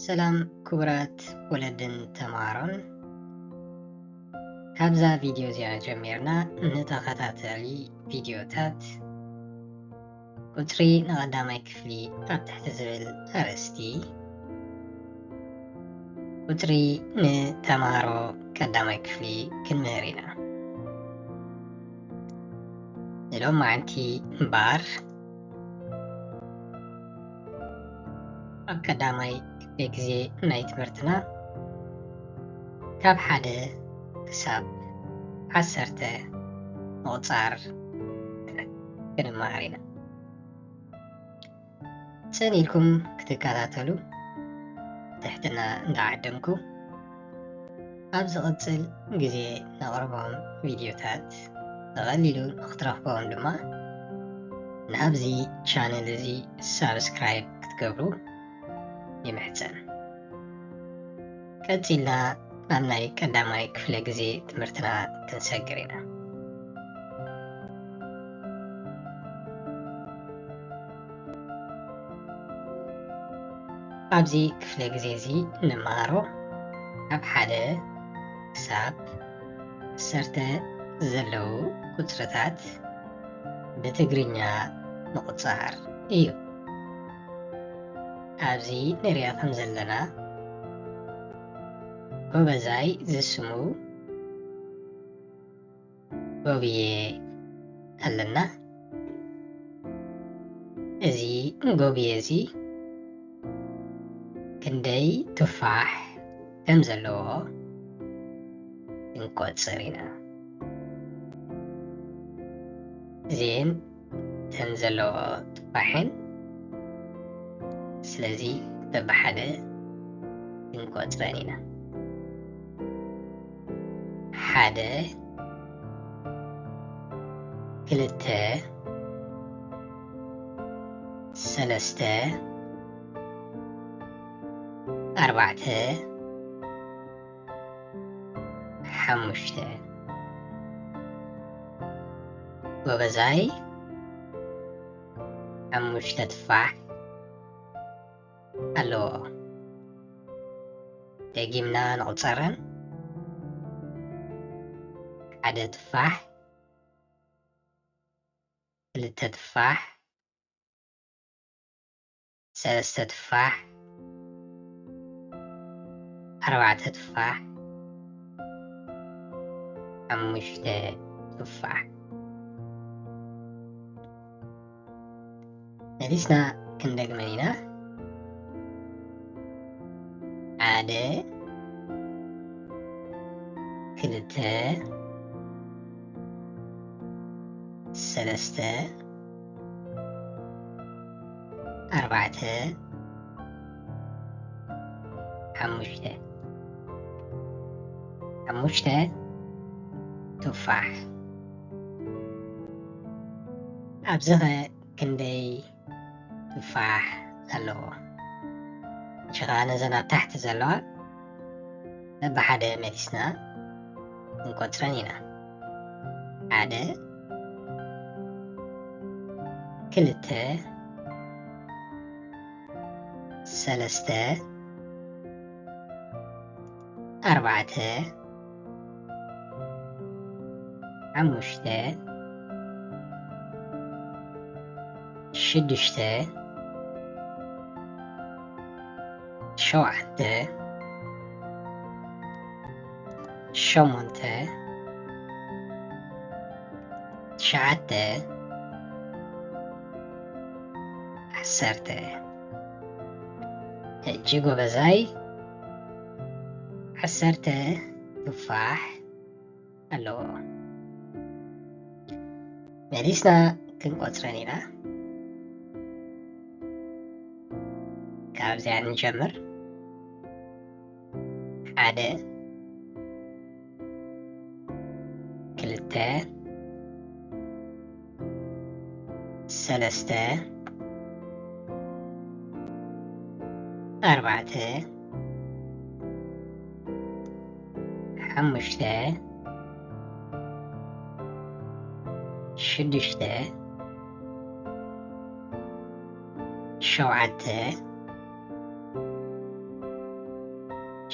ሰላም ክቡራት ወለድን ተምሃሮን፣ ካብዛ ቪድዮ እዚኣ ጀሚርና ንተኸታተሊ ቪድዮታት ቁጽሪ ንቐዳማይ ክፍሊ ኣብ ትሕቲ ዝብል ኣርእስቲ ቁጽሪ ንተምሃሮ ቀዳማይ ክፍሊ ክንምህር ኢና። ንሎማዓንቲ እምበኣር ኣብ ቀዳማይ ክፍለ ግዜ ናይ ትምህርትና ካብ ሓደ ክሳብ ዓሰርተ ምቑጻር ክንመሃር ኢና። ጽን ኢልኩም ክትከታተሉ ትሕትና እንዳዓደምኩ፣ ኣብ ዝቕጽል ግዜ ነቕርቦም ቪድዮታት ብቐሊሉ ንኽትረኽቦም ድማ ናብዚ ቻነል እዚ ሳብስክራይብ ክትገብሩ ይምሕጸን። ቀጺልና ናብ ናይ ቀዳማይ ክፍለ ግዜ ትምህርትና ክንሰግር ኢና። ኣብዚ ክፍለ ግዜ እዚ እንመሃሮ ካብ ሓደ ክሳብ ዓሰርተ ዘለዉ ቁጽርታት ብትግርኛ ምቑጻር እዩ። ኣብዚ ንሪኣ ከም ዘለና ጎበዛይ ዝስሙ ጎብየ ኣለና። እዚ ጎብየ እዚ ክንደይ ቱፋሕ ከም ዘለዎ ክንቆጽር ኢና። እዚኤን እተን ዘለዎ ቱፋሕን፣ ስለዚ በብሓደ ክንቆጽረን ኢና። ሓደ፣ ክልተ፣ ሰለስተ፣ ኣርባዕተ፣ ሓሙሽተ። ጎበዛይ፣ ሓሙሽተ ትፋሕ ኣለዎ። ደጊምና ንቑጸረን። ሓደ ትፋሕ፣ ክልተ ትፋሕ፣ ሰለስተ ትፋሕ፣ ኣርባዕተ ትፋሕ፣ ሓሙሽተ ትፋሕ። መሊስና ክንደግመን ኢና። ሓደ፣ ክልተ፣ ሰለስተ፣ ኣርባዕተ፣ ሓሙሽተ። ሓሙሽተ ቱፋሕ። ኣብዚኸ ክንደይ ቱፋሕ ኣለዎ? ሽኻ ነዘን ኣብ ታሕቲ ዘለዋ በብሓደ መሊስና ክንቆጽረን ኢና። ሓደ፣ ክልተ፣ ሰለስተ፣ ኣርባዕተ፣ ሓሙሽተ፣ ሽዱሽተ፣ ሸውዓተ፣ ሸሞንተ፣ ትሽዓተ፣ ዓሰርተ። ሕጂ ጎበዛይ፣ ዓሰርተ ቱፋሕ ኣለዎ። መሊስና ክንቆጽረን ኢና። ካብዚኣ ንጀምር። ሓደ፣ ክልተ፣ ሰለስተ፣ ኣርባዕተ፣ ሓሙሽተ፣ ሽዱሽተ፣ ሸውዓተ፣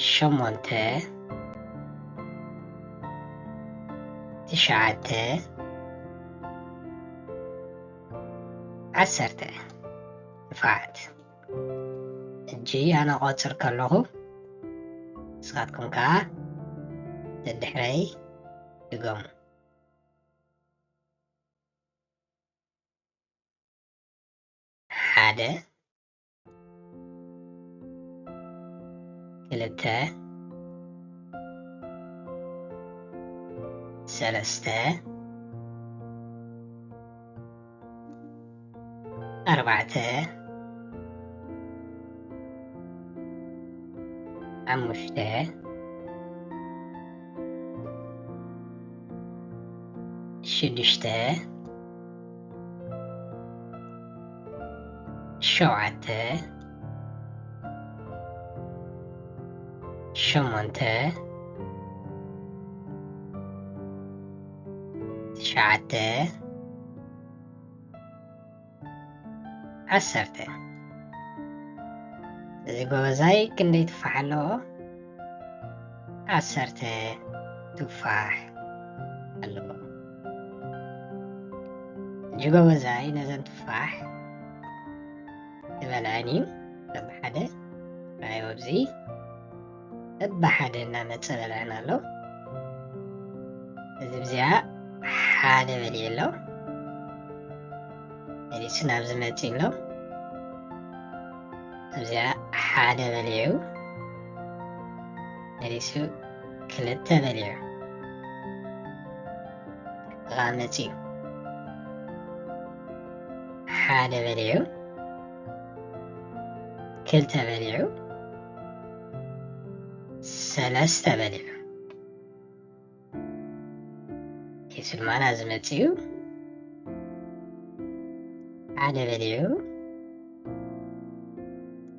ሸሞንተ፣ ትሽዓተ፣ ዓሰርተ። ንፋዓት። ሕጂ ኣነ ቆጽር ከለኹ ንስኻትኩም ከኣ ደድሕረይ ድገሙ። ሓደ፣ ክልተ፣ ሰለስተ፣ ኣርባዕተ፣ ሓሙሽተ፣ ሽዱሽተ፣ ሸውዓተ፣ ሸሞንተ፣ ትሽዓተ፣ ዓሰርተ። እዚ ጎበዛይ ክንደይ ትፋሕ ኣለዎ? ዓሰርተ ትፋሕ ኣለዎ። ሕጂ ጎበዛይ ነዘን ትፋሕ ዝበልዐን እዩ። በብሓደ ራእዩ ኣብዚ በብሓደ እናመጸ በልዐን ኣሎ። እዚ ብዚኣ ሓደ በሊዑ ኣሎ። መሊሱ ናብዚ መጺኡ ኣሎ። ኣብዚኣ ሓደ በሊዑ፣ መሊሱ ክልተ በሊዑ። እዛ መጺኡ ሓደ በሊዑ፣ ክልተ በሊዑ፣ ሰለስተ በሊዑ። ኬሱ ድማ ናዚ መጺኡ ሓደ በሊዑ፣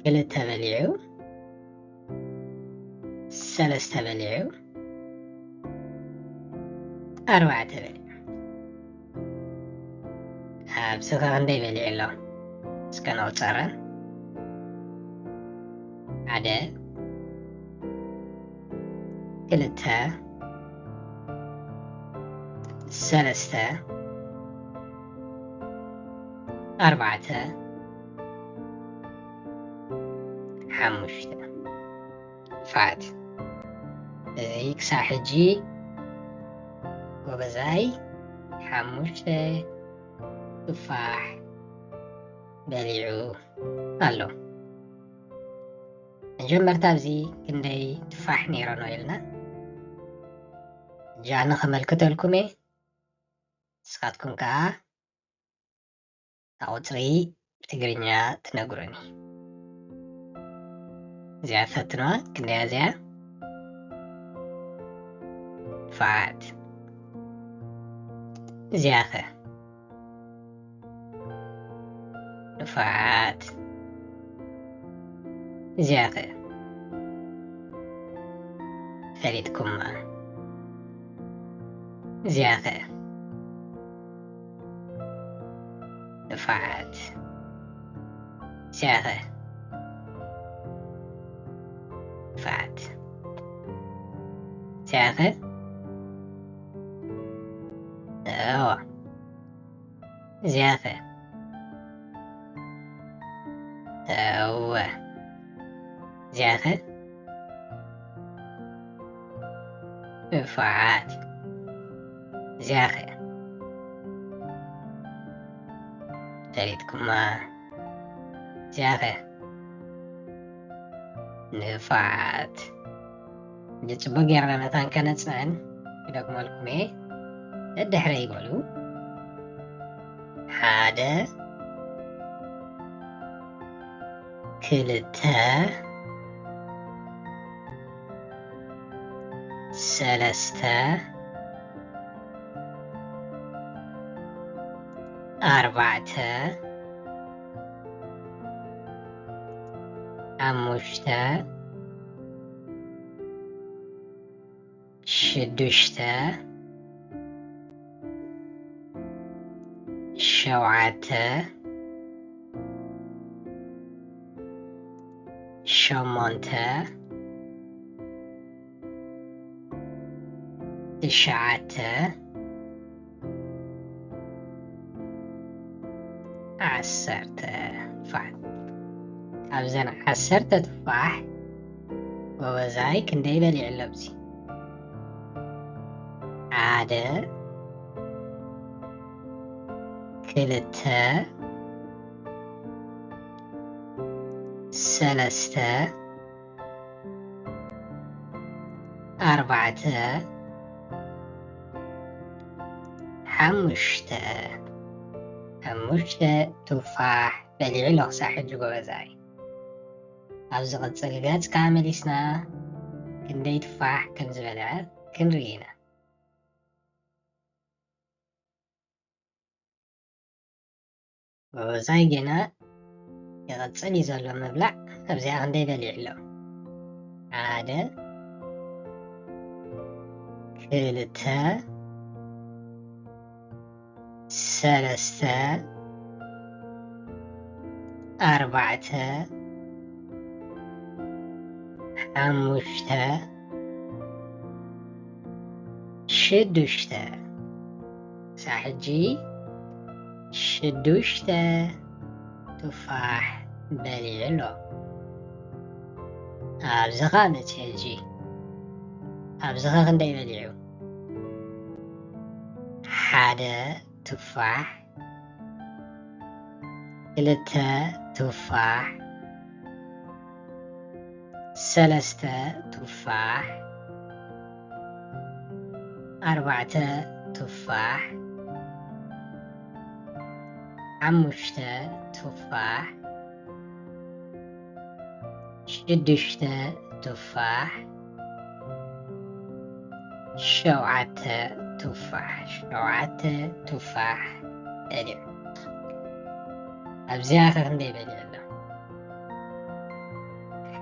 ክልተ በሊዑ፣ ሰለስተ በሊዑ፣ ኣርባዕተ በሊዑ። ኣብዚ ኸ ክንደይ በሊዑ ኣሎ? እስከ ነቑጸረን። ሓደ፣ ክልተ፣ ሰለስተ፣ ኣርባዕተ፣ ሓሙሽተ። ፋት። እዚ ክሳብ ሕጂ ጎበዛይ ሓሙሽተ ቱፋሕ በሊዑ ኣሎ። መጀመርታ ኣብዚ ክንደይ ቱፋሕ ነይሮኖ ኢልና፣ ሕጂ ኣነ ከመልክተልኩም እየ። ንስኻትኩም ከኣ እታ ቁጽሪ ብትግርኛ ትነግሩኒ። እዚኣ ፈትንዋ፣ ክንደያ እዚኣ? ንፉዓት። እዚኣ ኸ? ንፉዓት። እዚኣ ኸ? ፈሊጥኩማ። እዚኣ ኸ? ንፉዓት። እዚኣ ኸ? ንፉዓት። እዚኣ ኸ? እዋ። እዚኣ ኸ? እወ። እዚኣ ኸ? ንፉዓት። እዚኣ ኸ? ፈሊጥኩማ። እዚኣ ኸ? ንፉዓት። ሕጂ ጽቡቕ ጌርና መታን ከነጽንዕን ክደግመልኩም እየ። ደድሕረይ በሉ። ሓደ፣ ክልተ፣ ሰለስተ፣ ኣርባዕተ፣ ሓሙሽተ፣ ሽዱሽተ፣ ሸውዓተ፣ ሸሞንተ፣ ትሽዓተ፣ ዓሰርተ ፋሕ። ካብዘን ዓሰርተ ትፋሕ ጎበዛይ ክንደይ በሊዑ ኣሎ ኣብዚ? ሓደ፣ ክልተ፣ ሰለስተ፣ ኣርባዕተ፣ ሓሙሽተ። ሓሙሽተ ቱፋሕ በሊዑ ኣሎ ክሳዕ ሕጂ ጎበዛይ። ኣብ ዝቕጽል ገጽ ከኣ መሊስና ክንደይ ቱፋሕ ከም ዝበልዐ ክንርኢ ኢና። ጎበዛይ ገና ይቕጽል እዩ ዘሎ ምብላዕ። ኣብዚኣ ክንደይ በሊዑ ኣሎ? ሓደ፣ ክልተ፣ ሰለስተ፣ ኣርባዕተ፣ ሓሙሽተ፣ ሽዱሽተ። ክሳብ ሕጂ ሽዱሽተ ቱፋሕ በሊዑ ኣሎ። ኣብዚ ኸ መጽ ሕጂ፣ ኣብዚ ኸ ክንደይ በሊዑ? ሓደ ቱፋሕ፣ ክልተ ቱፋሕ፣ ሰለስተ ቱፋሕ፣ ኣርባዕተ ቱፋሕ፣ ሓሙሽተ ቱፋሕ፣ ሽዱሽተ ቱፋሕ፣ ሸውዓተ ቱፋሕ፣ ሸውዓተ ቱፋሕ በሊዑ። ኣብዚኣ ከ ክንደይ በሊዑ ኣሎ?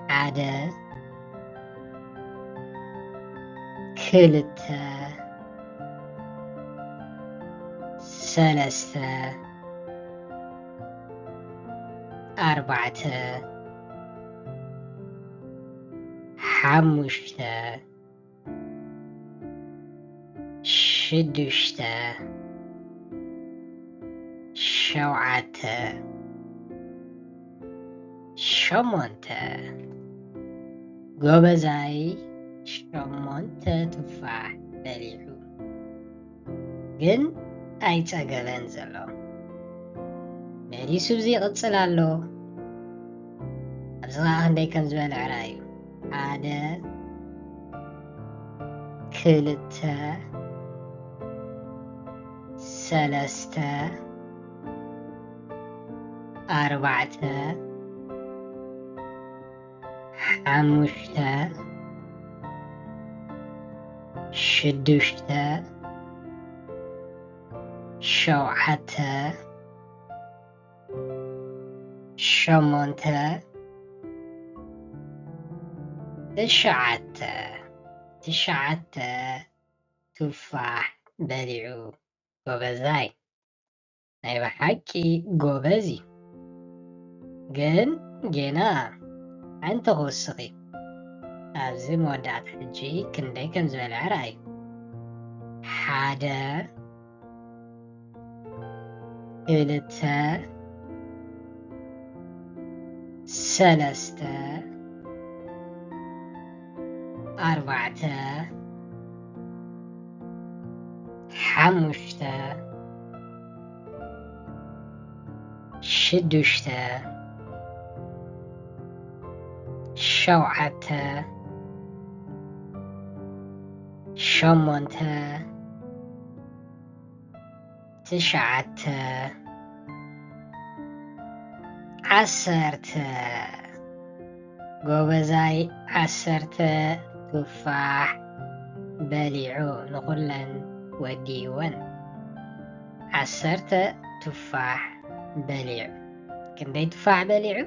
ሓደ፣ ክልተ፣ ሰለስተ፣ ኣርባዕተ፣ ሓሙሽተ፣ ሽዱሽተ፣ ሸውዓተ፣ ሸሞንተ። ጎበዛይ ሸሞንተ ቱፋሕ በሊዑ፣ ግን ኣይጸገበን ዘሎ። መሊሱ እዚ ይቕጽል ኣሎ። ኣብዚ ኸዓ ክንደይ ከም ዝበልዐ ርኣዩ። ሓደ፣ ክልተ፣ ሰለስተ፣ ኣርባዕተ፣ ሓሙሽተ፣ ሽዱሽተ፣ ሸውዓተ፣ ሸሞንተ፣ ትሽዓተ። ትሽዓተ ቱፋሕ በሊዑ። ጎበዛይ፣ ናይ ብሓቂ ጎበዝ እዩ። ግን ጌና ሓንቲ ክውስኽ እዩ። ኣብዚ መወዳእታ ሕጂ ክንደይ ከም ዝበልዐ ርኣዩ። ሓደ፣ ክልተ፣ ሰለስተ፣ ኣርባዕተ፣ ሓሙሽተ፣ ሽዱሽተ፣ ሸውዓተ፣ ሸሞንተ፣ ትሽዓተ፣ ዓሰርተ። ጎበዛይ ዓሰርተ ቱፋሕ በሊዑ፣ ንኹለን ወዲእወን። ዓሰርተ ቱፋሕ በሊዑ። ክንደይ ቱፋሕ በሊዑ?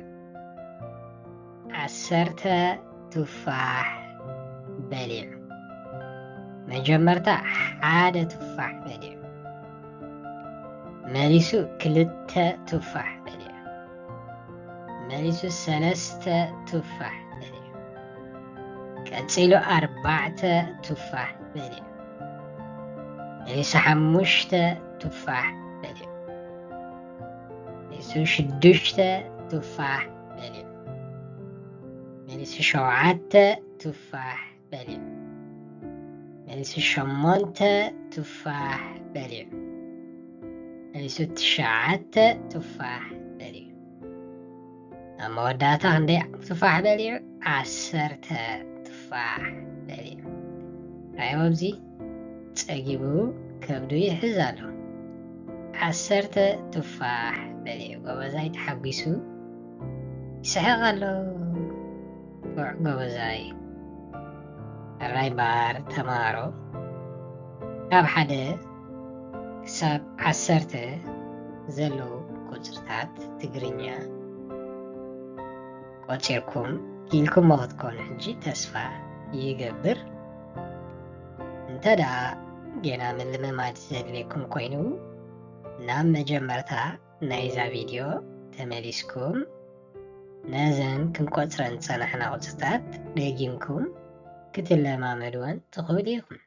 ዓሰርተ ቱፋሕ በሊዑ። መጀመርታ ሓደ ቱፋሕ በሊዑ። መሊሱ ክልተ ቱፋሕ በሊዑ። መሊሱ ሰለስተ ቱፋሕ በሊዑ። ቀጺሉ ኣርባዕተ ቱፋሕ በሊዑ። መሊሱ ሓሙሽተ ቱፋሕ በሊዑ። መሊሱ ሽዱሽተ ቱፋሕ በሊዑ። መሊሱ ሸውዓተ ቱፋሕ በሊዑ። መሊሱ ሸሞንተ ቱፋሕ በሊዑ። መሊሱ ትሽዓተ ቱፋሕ በሊዑ። ኣብ መወዳእታ ክንደይ ቱፋሕ በሊዑ? ዓሰርተ ቱፋሕ በሊዑ። ራእይዎ፣ ኣብዚ ጸጊቡ ከብዱ ይሕዝ ኣሎ። ዓሰርተ ቱፋሕ በሊዑ። ጎበዛይ ተሓጒሱ ይስሕቕ ኣሎ። ንፉዕ ጎበዛይ። ሕራይ እምበኣር ተምሃሮ፣ ካብ ሓደ ክሳብ ዓሰርተ ዘለዉ ቁጽርታት ትግርኛ ቆጺርኩም ክኢልኩሞ ክትኮኑ ሕጂ ተስፋ ይገብር። እንተ ደኣ ጌና ምልምማድ ዘድልየኩም ኮይኑ፣ ናብ መጀመርታ ናይዛ ቪድዮ ተመሊስኩም ነዘን ክንቆጽረን ዝጸናሕና ቁጽርታት ደጊምኩም ክትለማመድወን ትኽእሉ ኢኹም።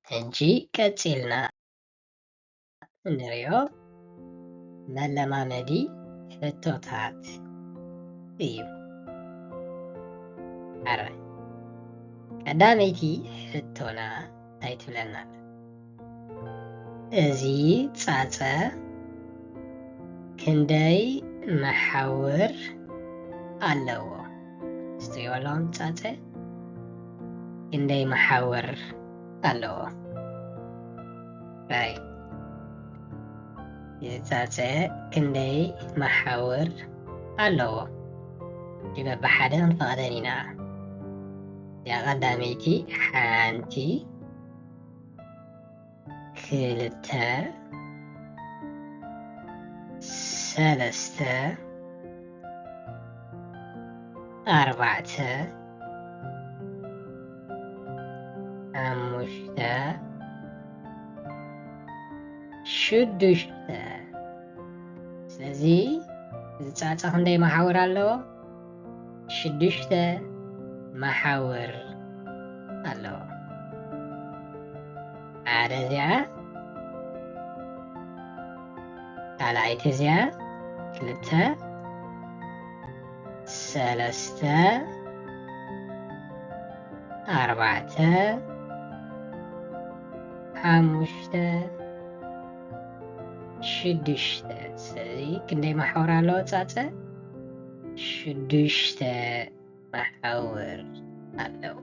ሕጂ ቀጺልና እንሪኦ መለማመዲ ሕቶታት እዩ። ሕራይ፣ ቀዳመይቲ ሕቶና እንታይ ትብለና ኣላ? እዚ ጻጸ ክንደይ መሓውር ኣለዎ? እስትሪኦ ኣለኹም፣ ጻጸ ክንደይ መሓውር ኣለዎ? ራይ፣ እዚ ጻጸ ክንደይ መሓውር ኣለዎ? እዚ በብሓደ ክንፈቕደን ኢና። እዚኣ ቀዳመይቲ ሓንቲ፣ ክልተ፣ ሰለስተ፣ ኣርባዕተ፣ ሓሙሽተ፣ ሽዱሽተ። ስለዚ እዚ ጻጸ ክንደይ መሓውር ኣለዎ? ሽዱሽተ መሓውር ኣለዎ። ሓደ እዚኣ፣ ካልኣይቲ እዚኣ፣ ክልተ፣ ሰለስተ፣ ኣርባዕተ፣ ሓሙሽተ፣ ሽዱሽተ። ስለዚ ክንደይ መሓውር ኣለዎ ጻጸ? ሽዱሽተ መሓውር ኣለዎ።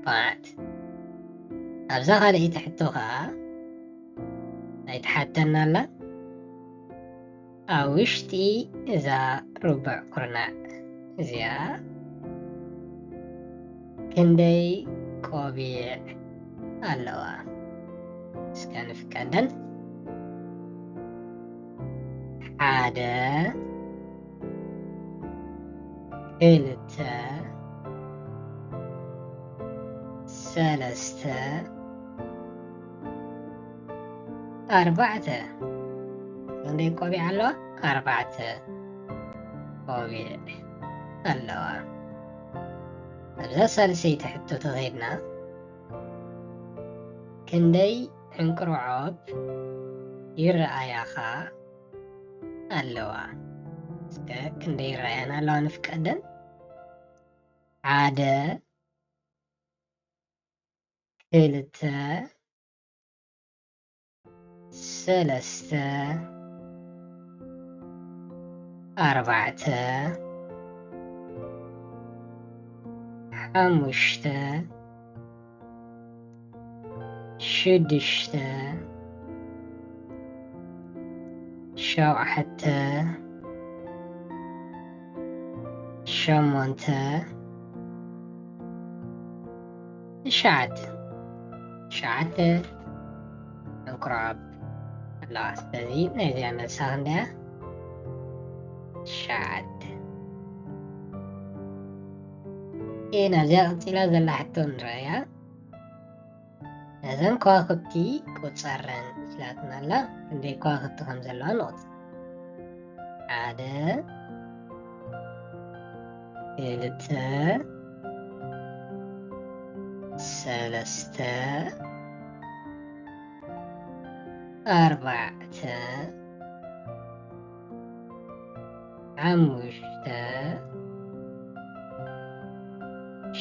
ፋት። ኣብዛ ካልኣይቲ ሕቶ ኸኣ እንታይ ትሓተና ኣላ? ኣብ ውሽጢ እዛ ርቡዕ ኩርናዕ እዚኣ ክንደይ ቆቢዕ ኣለዋ? እስከ ንፍቀደን። ሓደ፣ ክልተ፣ ሰለስተ፣ ኣርባዕተ። ክንደይ ቆቢዕ ኣለዋ? ኣርባዕተ ቆቢዕ ኣለዋ። ኣብዛ ሳልሰይቲ ሕቶ ተኸይድና፣ ክንደይ ዕንቅርዖብ ይረኣያኻ ኣለዋ? እስከ ክንደይ ይረኣያና ኣለዋ ንፍቀደን። ሓደ፣ ክልተ፣ ሰለስተ፣ ኣርባዕተ፣ ሓሙሽተ፣ ሽዱሽተ፣ ሸውዓተ፣ ሸሞንተ፣ ትሽዓተ። ትሽዓተ ዕንቁርዖብ ኣለዋ። ስለዚ ናይዚኣ መልሳ ክንደያ? ትሽዓተ። እ፣ ናብዚኣ ቀጺላ ዘላ ሕቶ ንረኣያ። ነዘን ከዋኽብቲ ቁጸረን ኢላትና ኣላ። ክንደይ ከዋኽብቲ ከም ዘለዋ ንቑጽር። ሓደ፣ ክልተ፣ ሰለስተ፣ ኣርባዕተ፣ ሓሙሽተ፣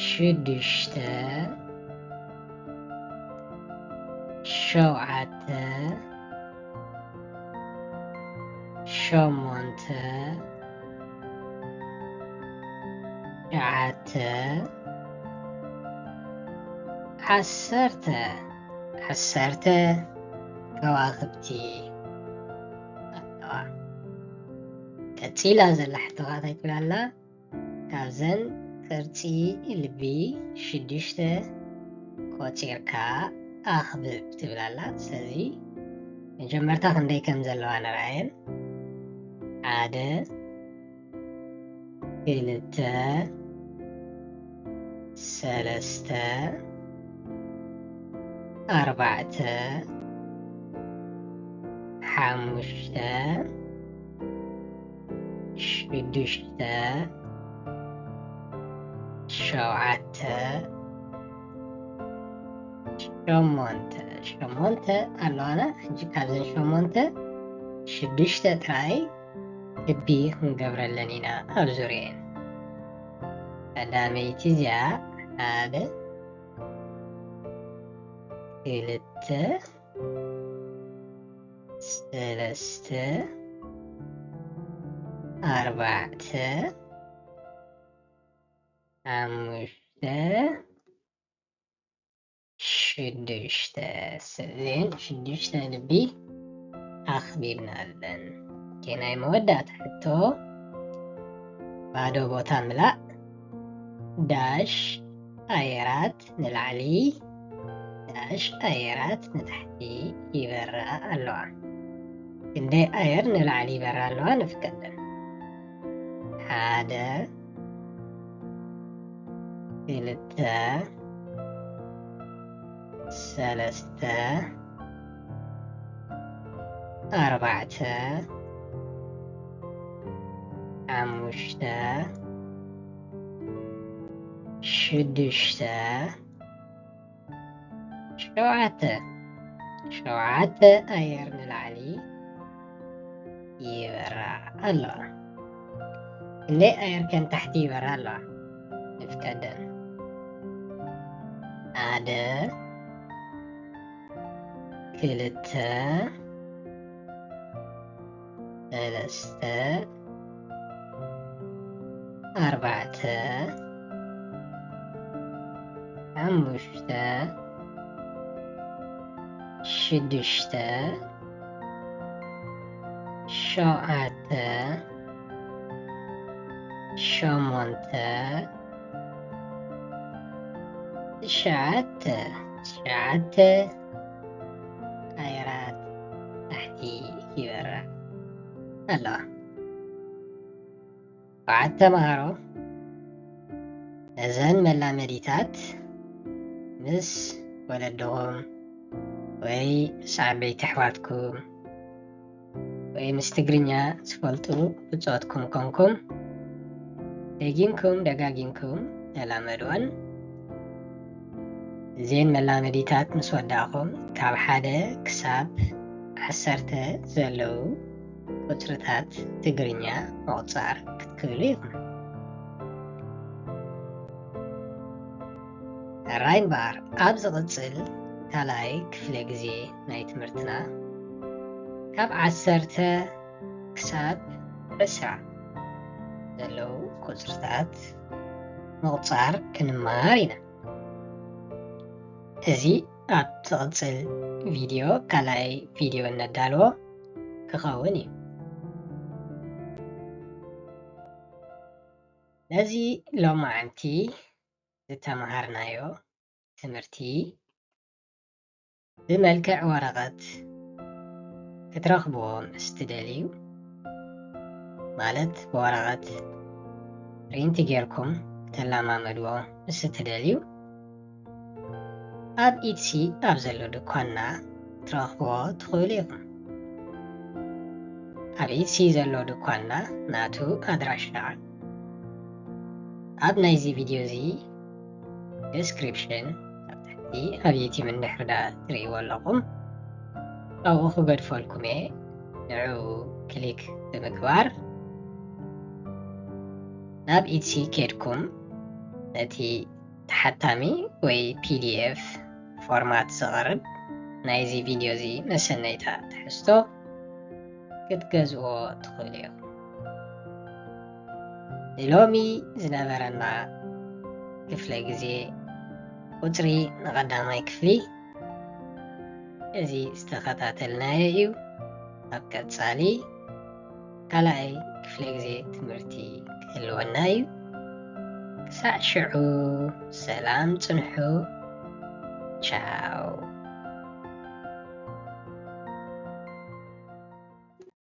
ሽዱሽተ፣ ሸውዓተ፣ ሸሞንተ፣ ትሽዓተ፣ ዓሰርተ፣ ዓሰርተ ከዋኽብቲ ኣለዋ። ቀጺላ ዘላ ሕቶ ኸኣ እንታይ ትብል ኣላ? ካብዘን ቅርጺ ልቢ ሽዱሽተ ቆጺርካ ኣኽብብ ትብል ኣላ። ስለዚ መጀመርታ ክንደይ ከም ዘለዋ ንርኣየን። ሓደ፣ ክልተ፣ ሰለስተ፣ ኣርባዕተ፣ ሓሙሽተ፣ ሽዱሽተ፣ ሸውዓተ፣ ሸሞንተ። ሸሞንተ ኣለዋና። ሕጂ ካብዘን ሸሞንተ ሽዱሽተ ጥራይ ልቢ ክንገብረለን ኢና ኣብ ዙርየን። ቀዳመይቲ እዚኣ ሓደ፣ ክልተ፣ ሰለስተ፣ ኣርባዕተ፣ ሓሙሽተ፣ ሽዱሽተ። እዘን ሽዱሽተ ልቢ ኣኽቢብናለን። ኦኬ፣ ናይ መወዳእታ ሕቶ፣ ባዶ ቦታ ምላእ። ዳሽ ኣየራት ንላዕሊ፣ ዳሽ ኣየራት ንታሕቲ ይበራ ኣለዋ። ክንደይ ኣየር ንላዕሊ ይበራ ኣለዋ ንፍቀደን። ሓደ፣ ክልተ፣ ሰለስተ፣ ኣርባዕተ፣ ሓሙሽተ፣ ሽዱሽተ፣ ሸውዓተ። ሸውዓተ ኣየር ንላዕሊ ይበራ ኣለዋ። ክንደይ ኣየር ከ ንታሕቲ ይበራ ኣለዋ? ንፍቀደን። ሓደ፣ ክልተ፣ ሰለስተ፣ ኣርባዕተ፣ ሓሙሽተ፣ ሽዱሽተ፣ ሸውዓተ፣ ሸሞንተ፣ ትሽዓተ። ትሽዓተ ኣየራት ታሕቲ ይበራ ኣለዋ። ሸውዓተ ተምሃሮ፣ ነዘን መላመዲታት ምስ ወለድኹም ወይ ምስ ዓበይቲ ኣሕዋትኩም ወይ ምስ ትግርኛ ትፈልጡ ብጾትኩም ኮንኩም ደጊምኩም ደጋጊምኩም ተላመድወን። እዘን መላመዲታት ምስ ወዳእኹም ካብ ሓደ ክሳብ ዓሰርተ ዘለዉ ቁጽርታት ትግርኛ ምቑጻር ክትክእሉ ኢኹም። ሕራይ እምበኣር፣ ኣብ ዝቕጽል ካልኣይ ክፍለ ግዜ ናይ ትምህርትና ካብ ዓሰርተ ክሳብ ዕስራ ዘለዉ ቁጽርታት ምቑጻር ክንመሃር ኢና። እዚ ኣብ ዝቕጽል ቪድዮ፣ ካልኣይ ቪድዮ እነዳልዎ ክኸውን እዩ። ነዚ ሎማዓንቲ ዝተምሃርናዮ ትምህርቲ ብመልክዕ ወረቐት ክትረኽብዎ ምስ ትደልዩ፣ ማለት ብወረቐት ፕሪንት ጌርኩም ተለማመድዎ ምስ ትደልዩ፣ ኣብ ኢትሲ ኣብ ዘሎ ድኳንና ክትረኽብዎ ትኽእሉ ኢኹም። ኣብ ኢትሲ ዘሎ ድኳንና ናቱ ኣድራሻ ኣብ ናይዚ ቪድዮ እዚ ዲስክሪፕሽን፣ ኣብ ዩቲዩብ እንድሕር ዳ ትርእይዎ ኣለኹም፣ ኣብኡ ክገድፈልኩም እየ። ንዑ ክሊክ ብምግባር ናብ ኢትሲ ኬድኩም ነቲ ተሓታሚ ወይ ፒዲኤፍ ፎርማት ዘቕርብ ናይዚ ቪድዮ እዚ መሰነይታ ትሕዝቶ ክትገዝእዎ ትኽእሉ ኢኹም። ንሎሚ ዝነበረና ክፍለ ግዜ ቁጽሪ ንቐዳማይ ክፍሊ እዚ ዝተኸታተልናዮ እዩ። ኣብ ቀጻሊ ካልኣይ ክፍለ ግዜ ትምህርቲ ክህልወና እዩ። ክሳዕ ሽዑ ሰላም ጽንሑ። ቻው።